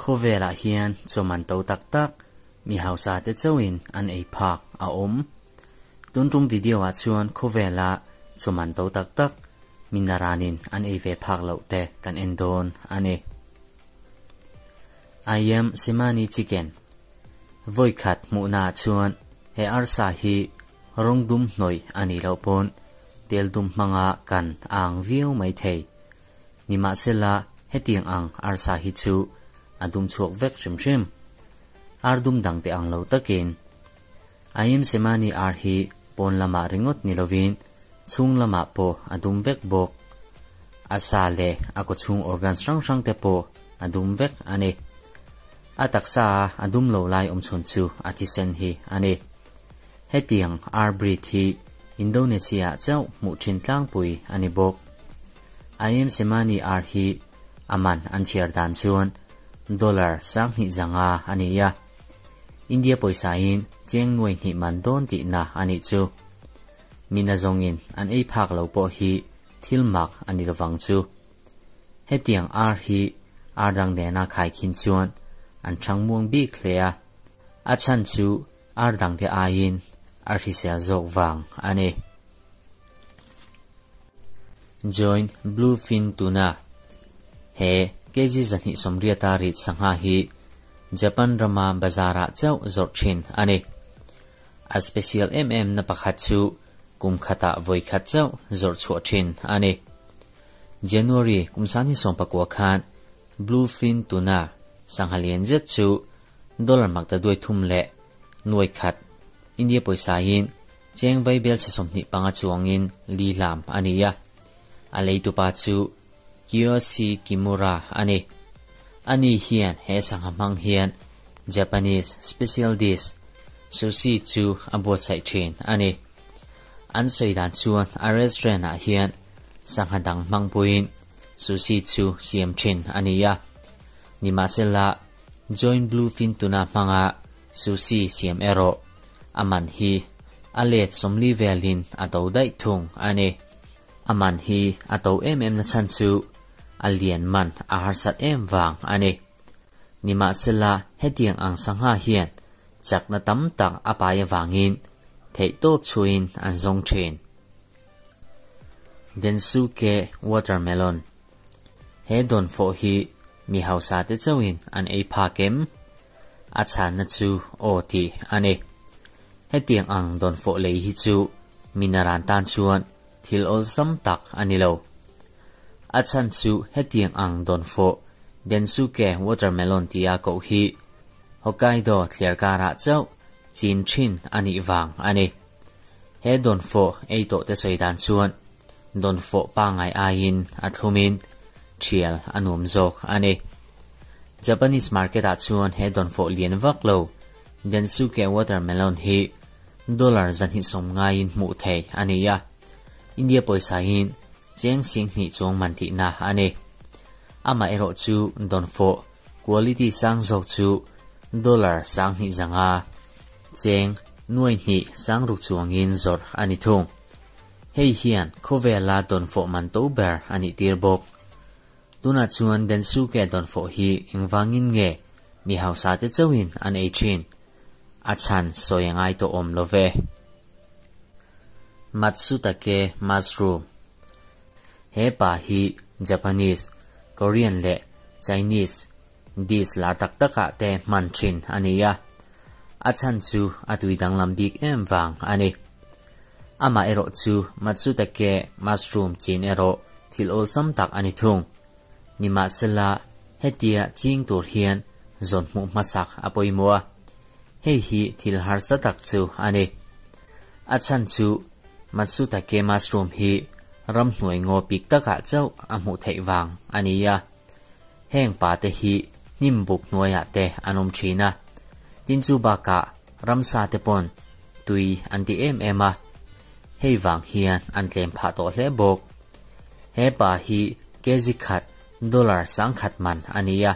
Khawvelah hian chaw man to tak tak mi hausa te chauhin an ei phak a awm. Tun tum video ah chuan khawvela chaw man to tak tak mi naranin an ei ve phak loh te kan en dawn a ni. I am Simani Chicken. Vawi khat hmuhna ah chuan he arsa hi rawng dum hnawih a nih loh pawn tel dum hmanga kan a ang viau mai thei. Nimahsela, hetiang ang arsa hi chu a dum chhuak vek hrim hrim. Ar dum dangte ang lo takin. Ayim Semani ar hi pawn lamah ringawt ni lovin chhung lamah pawh a dum vek bawk. A sa leh a kawchhung organs hrang hrang te pawh a dum vek a ni. A taksa a a dum lo lai awmchhun chu a thisen hi a ni. Hetiang ar breed hi Indonesia-ah chauh hmuh thin tlangpui a ni bawk. Ayim Semani ar hi a man an chhiar dan chuan dollar 2000 zanga a ni a. India pawisain cheng nuai hnih man dawn tihna a nih chu. Mina zawngin an ei phak lo pawh hi thil mak a ni lovang chu. Hetiang ar hi ar dang nena khaikhin chuan an thang muang bik hle a. A chhan chu ar dangte aiin a hrisel zawk vang a ni. Join Bluefin Tuna He kg 280 a rit sangha hi Japan rama bazar-ah chauh zawrh thin a ni. A special em em na pakhat chu kum khatah vawi khat chauh zawrh chhuah thin a ni. January kum 2019 khan Bluefin Tuna sangha lian zet chu dollar maktaduai thum leh nuai khat India pawisain Cheng vai bel chhe 25 chuangin li hlam a ni a, a leitupa chu Kiyoshi Kimura a ni. Ani hian he sangha hmang hian Japanese special dish sushi chu a buatsaih thin a ni. An sawi dan chuan a restaurant ah hian sangha dang hmang puiin sushi chu siam thin a ni a. Nimahsela, Joint Bluefin tuna hmanga sushi siam erawh a man hi a let 40 velin a to daih thung a ni. A man hi a to em em na chhan chu a lian man a harsat em vang a ni. Nimahsela hetiang ang sangha hian chakna tam tak a pai avangin theihtawp chhuin an zawng thin. Densuke Watermelon He dawnfawh hi mi hausa te chauhin an ei phak em? A chhanna chu aw tih a ni. Hetiang ang dawnfawh lei hi chu mi naran tan chuan thil awlsam tak a ni lo. A chhan chu hetiang ang dawnfawh Densuke Watermelon tia koh hi Hokkaido thliarkarah chauh chin thin a nih vang a ni. He dawnfawh ei tawh te sawi dan chuan dawnfawh pangngai aiin a thlumin thial a nuam zawk a ni. Japanese market ah chuan he dawnfawh lian vak lo Densuke Watermelon hi dollar 290 in hmuh theih a ni a, India pawisa in cheng 2000 chuang man tihna a ni. Amaherawh chu dawnfawh quality sang zawk chu dollar 2500 cheng 2000 600 chuangin zawrh a ni thung. Hei hian khawvela dawnfawh man to ber a nih tir bawk. Tunah chuan Densuke dawnfawh hi engvangin nge mi hausa te chauhin an ei thin? A chhan sawi a ngai tawh awm lo ve. Matsutake Mushroom He pa hi Japanese, Korean leh Chinese dish lar tak takah te hman thin a ni a. A chhan chu a tui danglam bik em vang a ni. Amah erawh chu Matsutake mushroom chin erawh thil awlsam tak a ni thung. Nimahsela, hetia ching tur hian zawn hmuh hmasak a pawimawh a. Hei hi thil harsa tak chu a ni. A chhan chu Matsutake mushroom hi ramhnuai ngaw pik takah chauh a hmuh theih vang a ni a. Heng pa te hi hnim buk hnuaiah te an awm thin a. Tin chu bakah ramsa te pawn tui an ti em em a, hei vang hian an tlem phah tawh hle bawk. He pa hi kg khat dollar 1000 man a ni a,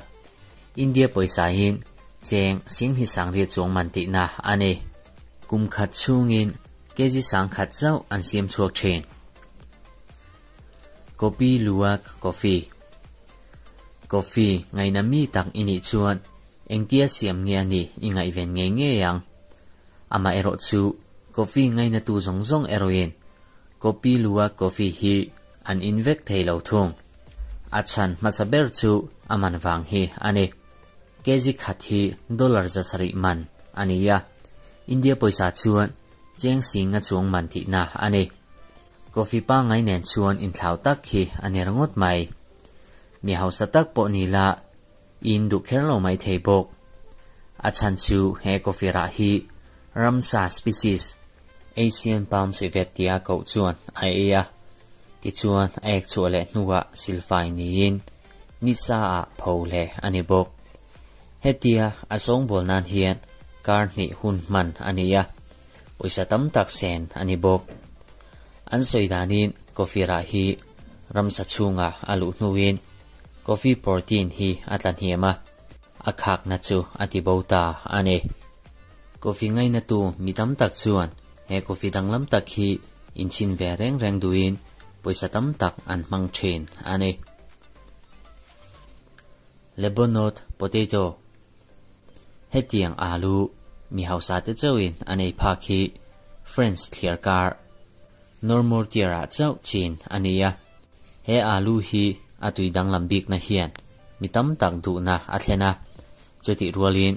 India pawisain cheng 20 800 chuang man tihna a ni. Kum khat chhungin kg 1000 chauh an siam chhuak thin. Kopi Luwak Coffee. Coffee ngaina mi tak i nih chuan engtia siam nge a nih i ngaihven ngei ngei ang. Amaherawhchu, coffee ngainatu zawng zawng erawhin Kopi Luwak coffee hi an in vek thei lo thung. A chhan hmasa ber chu a man vang hi a ni. Kg khat hi dollar 700 man a ni a, India pawisa chuan cheng singa chuang man tihna a ni. Coffee pangngai nen chuan inthlau tak hi a ni ringawt mai. Mi hausa tak pawh ni la, i in duh kher lo mai thei bawk. A chhan chu he coffee rah hi ramsa species Asian palm civet tia koh chuan a ei a, tichuan a ek chhuah leh hnuah silfai niin nisa ah pho leh a ni bawk. Hetia a sawngbawl nan hian kar hnih hun hman a ni a, pawisa tam tak sen a ni bawk. An sawi danin coffee rah hi ramsa chhunga a luh hnuin coffee protein hi a tla hniam a, a khakna chu a ti bo ta a ni. Coffee ngainatu mi tam tak chuan he coffee danglam tak hi inchhin ve reng reng duhin pawisa tam tak an hmang thin a ni. Lebonot potato Hetiang alu mi hausa te chauhin an ei phak hi French thliar kar Normortier-ah chauh chin a ni a. He alu hi a tui danglam bikna hian mi tam tak duhna a thlen a, chutih rualin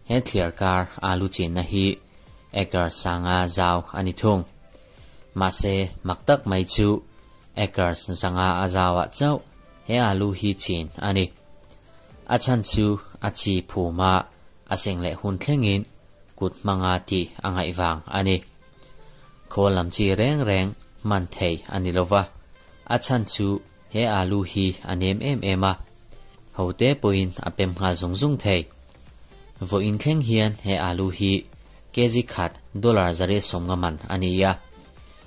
he thliar kar alu chinna hi acre sanga zau a ni thung. Mahse, mak tak mai chu acres zanga a zauah chauh he alu hi chin a ni. A chhan chu a chi phuma a seng leh hun thlengin kut hmanga tih a ngaih vang a ni. Khawl lam chi reng reng hman thei a ni lova, a chhan chu he alu hi a nem em em a, hote pawhin a pem nghal zung zung thei. Vawiin thleng hian he alu hi kg khat dollar 150 man a ni a,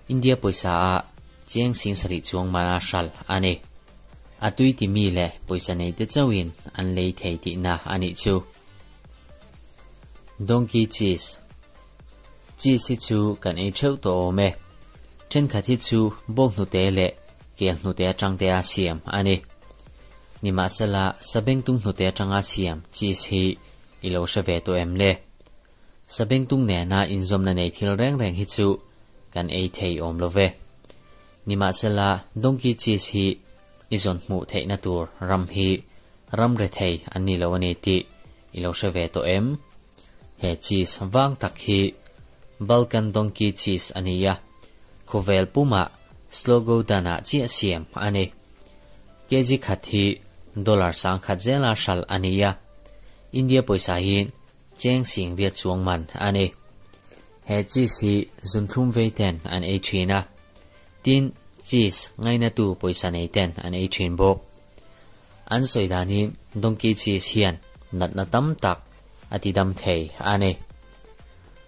India pawisa ah cheng 7000 chuang mana hral a ni. A tui ti mi leh pawisa nei te chauhin an lei thei tihna a nih chu. Donkey cheese Cheese hi chu kan ei theuh tawh awm e. Thenkhat hi chu bawk hnute leh kel hnute atang te a siam a ni. Nimahsela sabengtung hnute atanga siam cheese hi i lo hre ve tawh em le? Sabengtung nena inzawmna nei thil reng reng hi chu kan ei thei awm lo ve. Nimahsela donkey cheese hi i zawn hmuh theihna tur ram hi ram rethei an ni lo a ni tih i lo hre ve tawh em? He cheese vang tak hi Balkan donkey cheese a ni a, khawvel pumah Slogodan-ah chiah siam a ni. Kg khat hi dollar 1000 zela hral a ni a, India pawisa hian cheng 80,000 chuang man a ni. He cheese hi zunthlum vei ten an ei thin a, tin cheese ngainatu pawisa nei ten an ei thin bawk. An sawi danin donkey cheese hian natna tam tak a ti dam thei a ni.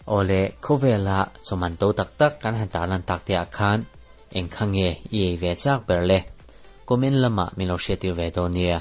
Awle, khawvela chawman to tak tak kan han tarlan tak te ah khan eng kha nge i ei ve chak ber le? Comment lamah min lo hriattir ve dawn nia.